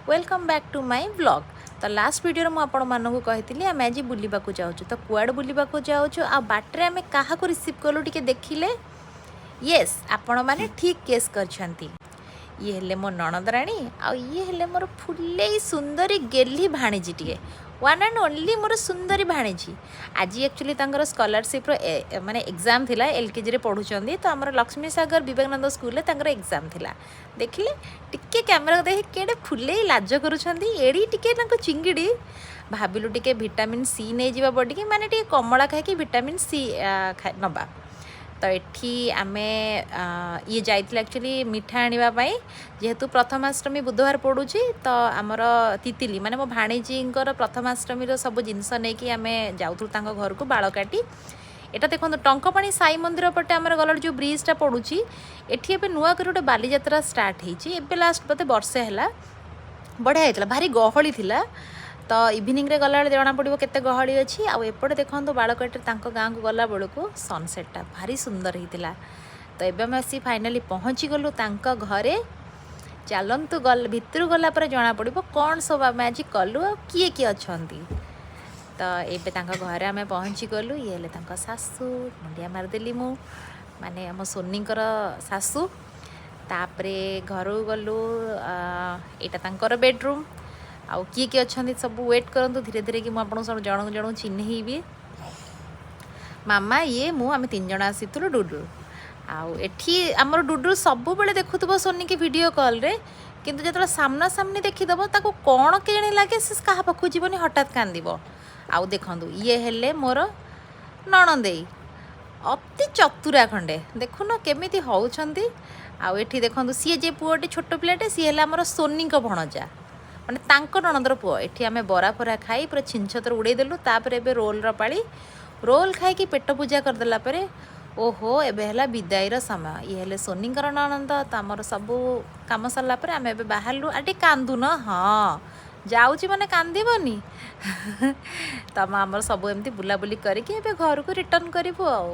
Welcome back to my vlog. ତ last ଭିଡ଼ିଓରେ ମୁଁ ଆପଣମାନଙ୍କୁ କହିଥିଲି, ଆମେ ଆଜି ବୁଲିବାକୁ ଯାଉଛୁ। ତ କୁଆଡ଼େ ବୁଲିବାକୁ ଯାଉଛୁ ଆଉ ବାଟରେ ଆମେ କାହାକୁ ରିସିଭ୍ କଲୁ, ଟିକେ ଦେଖିଲେ। ୟେସ୍, ଆପଣମାନେ ଠିକ୍ ଗେସ୍ କରିଛନ୍ତି। ଇଏ ହେଲେ ମୋ ନଣଦରାଣୀ ଆଉ ଇଏ ହେଲେ ମୋର ଫୁଲେଇ ସୁନ୍ଦରୀ ଗେହ୍ଲି ଭାଣିଜୀ ଟିଏ, ୱାନ୍ ଆଣ୍ଡ ଓନ୍ଲି ମୋର ସୁନ୍ଦରୀ ଭାଣିଜୀ। ଆଜି ଆକ୍ଚୁଆଲି ତାଙ୍କର ସ୍କଲାରସିପ୍ର ମାନେ ଏକ୍ଜାମ୍ ଥିଲା। ଏଲ୍କେଜିରେ ପଢ଼ୁଛନ୍ତି। ତ ଆମର ଲକ୍ଷ୍ମୀ ସାଗର ବିବେକାନନ୍ଦ ସ୍କୁଲରେ ତାଙ୍କର ଏକ୍ଜାମ୍ ଥିଲା। ଦେଖିଲେ, ଟିକେ କ୍ୟାମେରା ଦେଖି କେଡ଼େ ଫୁଲେଇ ଲାଜ କରୁଛନ୍ତି, ଏଡ଼ି ଟିକେ ତାଙ୍କ ଚିଙ୍ଗିଡ଼ି। ଭାବିଲୁ ଟିକେ ଭିଟାମିନ୍ ସି ନେଇଯିବା ବଡ଼ିକି, ମାନେ ଟିକେ କମଳା ଖାଇକି ଭିଟାମିନ୍ ସି ନେବା। ତ ଏଠି ଆମେ ଇଏ ଯାଇଥିଲେ ଆକ୍ଚୁଆଲି ମିଠା ଆଣିବା ପାଇଁ। ଯେହେତୁ ପ୍ରଥମାଷ୍ଟମୀ ବୁଧବାର ପଡ଼ୁଛି, ତ ଆମର ତିତିଲି ମାନେ ମୋ ଭାଣିଜୀଙ୍କର ପ୍ରଥମାଷ୍ଟମୀର ସବୁ ଜିନିଷ ନେଇକି ଆମେ ଯାଉଥିଲୁ ତାଙ୍କ ଘରକୁ ବାଳକାଟି। ଏଇଟା ଦେଖନ୍ତୁ, ଟଙ୍କପାଣି ସାଇ ମନ୍ଦିର ପଟେ ଆମର ଗଲାବେଳେ ଯେଉଁ ବ୍ରିଜଟା ପଡ଼ୁଛି, ଏଠି ଏବେ ନୂଆ କରି ଗୋଟେ ବାଲିଯାତ୍ରା ଷ୍ଟାର୍ଟ ହେଇଛି। ଏବେ ଲାଷ୍ଟ ବୋଧେ ବର୍ଷେ ହେଲା। ବଢ଼ିଆ ହେଇଥିଲା, ଭାରି ଗହଳି ଥିଲା। ତ ଇଭିନିଂରେ ଗଲାବେଳେ ଜଣାପଡ଼ିବ କେତେ ଗହଳି ଅଛି। ଆଉ ଏପଟେ ଦେଖନ୍ତୁ, ବାଳକାଟିରେ ତାଙ୍କ ଗାଁକୁ ଗଲା ବେଳକୁ ସନସେଟ୍ଟା ଭାରି ସୁନ୍ଦର ହେଇଥିଲା। ତ ଏବେ ଆମେ ଆସି ଫାଇନାଲି ପହଞ୍ଚିଗଲୁ ତାଙ୍କ ଘରେ। ଚାଲନ୍ତୁ, ଗଲ ଭିତରୁ ଗଲା ପରେ ଜଣାପଡ଼ିବ କ'ଣ ସବୁ ଆମେ ଆଜି କଲୁ ଆଉ କିଏ କିଏ ଅଛନ୍ତି। ତ ଏବେ ତାଙ୍କ ଘରେ ଆମେ ପହଞ୍ଚିଗଲୁ। ଇଏ ହେଲେ ତାଙ୍କ ଶାଶୁ, ମୁଣ୍ଡିଆ ମାରିଦେଲି ମୁଁ, ମାନେ ଆମ ସୋନିଙ୍କର ଶାଶୁ। ତାପରେ ଘରକୁ ଗଲୁ। ଏଇଟା ତାଙ୍କର ବେଡ଼ରୁମ୍। ଆଉ କିଏ କିଏ ଅଛନ୍ତି ସବୁ, ୱେଟ୍ କରନ୍ତୁ, ଧୀରେ ଧୀରେ କି ମୁଁ ଆପଣଙ୍କୁ ସବୁ ଜଣକୁ ଜଣକୁ ଚିହ୍ନେଇବି। ମାମା, ଇଏ, ମୁଁ, ଆମେ ତିନି ଜଣ ଆସିଥିଲୁ, ଡୁଡୁ। ଆଉ ଏଠି ଆମର ଡୁଡୁ ସବୁବେଳେ ଦେଖୁଥିବ ସୋନିକି ଭିଡ଼ିଓ କଲ୍ରେ, କିନ୍ତୁ ଯେତେବେଳେ ସାମ୍ନାସାମ୍ନି ଦେଖିଦେବ, ତାକୁ କ'ଣ କେଜାଣି ଲାଗେ, ସେ କାହା ପାଖକୁ ଯିବନି, ହଠାତ୍ କାନ୍ଦିବ। ଆଉ ଦେଖନ୍ତୁ, ଇଏ ହେଲେ ମୋର ନଣନ୍ଦେଇ, ଅତି ଚତୁରା ଖଣ୍ଡେ। ଦେଖୁନ କେମିତି ହେଉଛନ୍ତି। ଆଉ ଏଠି ଦେଖନ୍ତୁ, ସିଏ ଯେ ପୁଅଟି, ଛୋଟ ପିଲାଟେ, ସିଏ ହେଲା ଆମର ସୋନିଙ୍କ ଭଣଜା, ମାନେ ତାଙ୍କ ନଣନ୍ଦର ପୁଅ। ଏଠି ଆମେ ବରା ଫରା ଖାଇ ପୁରା ଛିନଛତ୍ର ଉଡ଼େଇ ଦେଲୁ। ତାପରେ ଏବେ ରୋଲର ପାଳି। ରୋଲ ଖାଇକି ପେଟ ପୂଜା କରିଦେଲା ପରେ, ଓହୋ, ଏବେ ହେଲା ବିଦାୟର ସମୟ। ଇଏ ହେଲେ ସୋନିଙ୍କର ନଣନ୍ଦ। ତ ଆମର ସବୁ କାମ ସରିଲା ପରେ ଆମେ ଏବେ ବାହାରିଲୁ। ଆଉ ଟିକେ କାନ୍ଦୁନ? ହଁ, ଯାଉଛି ମାନେ କାନ୍ଦିବନି? ତ ଆମର ସବୁ ଏମିତି ବୁଲାବୁଲି କରିକି ଏବେ ଘରକୁ ରିଟର୍ଣ୍ଣ କରିବୁ ଆଉ।